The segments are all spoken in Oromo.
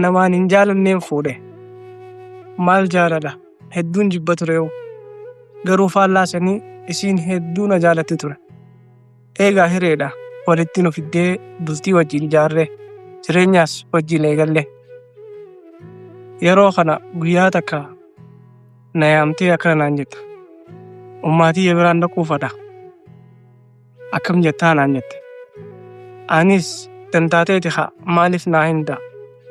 Namaan hin jaalanneen fuudhe. Maal jaalala hedduun jibba tureewu. Garuu faallaa sanii isiin hedduu na jaalatti ture. Eegaa hireedha walitti nu fiddee bultii wajjin ijaarre, jireenyaas wajjin eegalle. Yeroo kana guyyaa takka na yaamtee akkana naan jette. Ummaa tiyya biraan dhaquu fadha. Akkam jettaa naan jette. Anis dantaa teeti haa maaliif naa himta,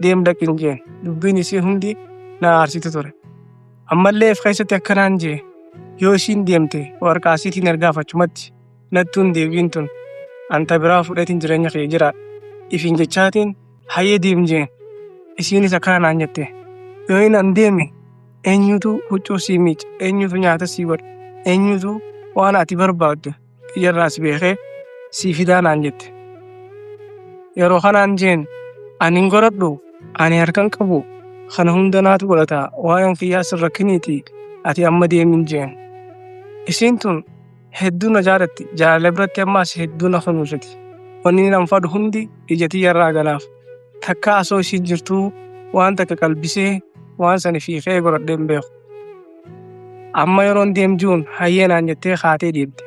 deem dhaqin jeen. Dubbiin isii hundi na aarsiti ture. Ammallee if keessatti akkanaan jee, yoo isiin deemte warqaa isiitiin ergaaf, achumatti nattuun deebiin tun anta biraa fudheetiin jireenya kiyya jiraadha. Ifiin jechaatiin hayyee deem jeen. Isiinis akkana naan jette: yoo inni an deeme eenyutu huccuu sii miica, eenyutu nyaata sii godha, eenyutu waan ati barbaaddu kiyyarraa si beekee sii fidaa naan jette. Yeroo kanaan jeen, ani hin godhadhu, ani harkan qabu, kana hunda naatu godhata, waa'een kiyyaa sin rakkiniiti, ati amma deemin jeen. Isiin tun hedduu na jaalatti, jaalala biratti ammaas hedduu na kunuunsiti. Wanni nan fadhu hundi ija tiyyarraa galaaf. Takka osoo isiin jirtuu waan takka qalbisee waan sani fiikee godhadhee hin beeku. Amma yeroon deemjuun hayyee naan jettee kaatee deemte.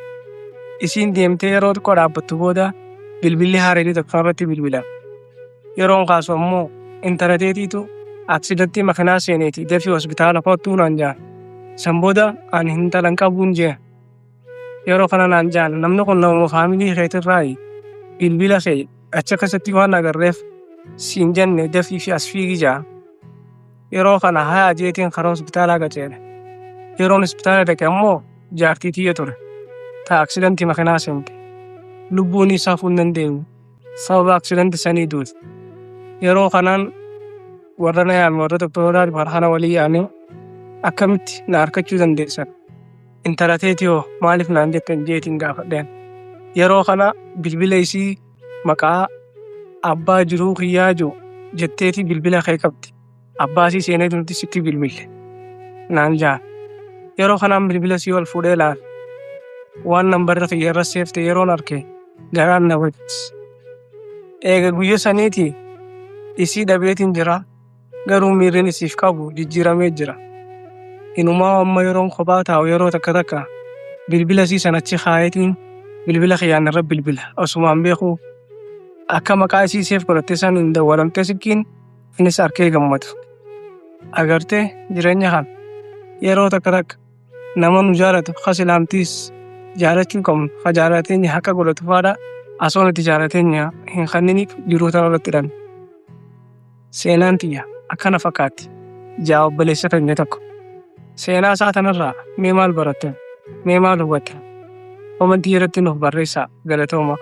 Isiin deemtee yeroo xiqqoo dhaabbattu booda bilbilli haareenii tokko irratti bilbila. Yeroon kaasu ammoo intala teetiitu aksidantii makinaa seeneeti, dafii hospitaala kottuu naan jaan. San booda ani intala hin qabuun jeen. Yeroo kana naan jaan, namni kun namuma faamilii keetirraayi, bilbila kee achi keessatti waan agarreef siin jenne, dafii fi as fiigi jaan. Yeroo kana hayaa jeetiin karaa hospitaalaa qaceele. Yeroon hospitaala dhaqe ammoo jaartii tiyya ture. Ta aksidantii makinaa seente. Lubbuun isaa hafuu hin dandeenye. Sababa aksidantii sanii duute. Yeroo kanaan warra na yaame, warra doktorotaa kana walii yaame, akkamitti na harkachuu dandeessan? Intala teeti hoo maaliif naan jettan jeetiin gaafadheen. Yeroo kana bilbila isii maqaa abbaa jiruu kiyyaa jiru jetteeti bilbila kee qabdi. Abbaa isii seenee nuti sitti bilbille naan jaan. Yeroo kanaan bilbila sii ol fuudhee laal. Waan nambarri kiyya irra seefte yeroon arke garaan na baqis. Eega guyya saniiti isii dhabeetiin jira, garuu miirriin isiif qabu jijjiiramee jira. Inumaa amma yeroon kophaa taa'u yeroo takka takka bilbila isii san achi kaayetiin bilbila kiyyaan irra bilbila. Osumaan beeku akka maqaa isii seef godhattee san hin dawwalamtee silkiin innis arkee gammadu. Agartee jireenya kana, yeroo takka takka nama nu jaalatu ka silaamtiis jaalachuu qabnu, ka jaalateenya haqa godhatu faadha osoo nuti jaalateenya hin kanniniif jiruu tana irratti dhabne. Seenaan tiyya akkana fakkaatti jaa obboleessa keenya tokko. Seenaa isaa tanarraa mee maal barattan? Mee maal hubattan? Komantii irratti nuuf barreessaa, galatooma.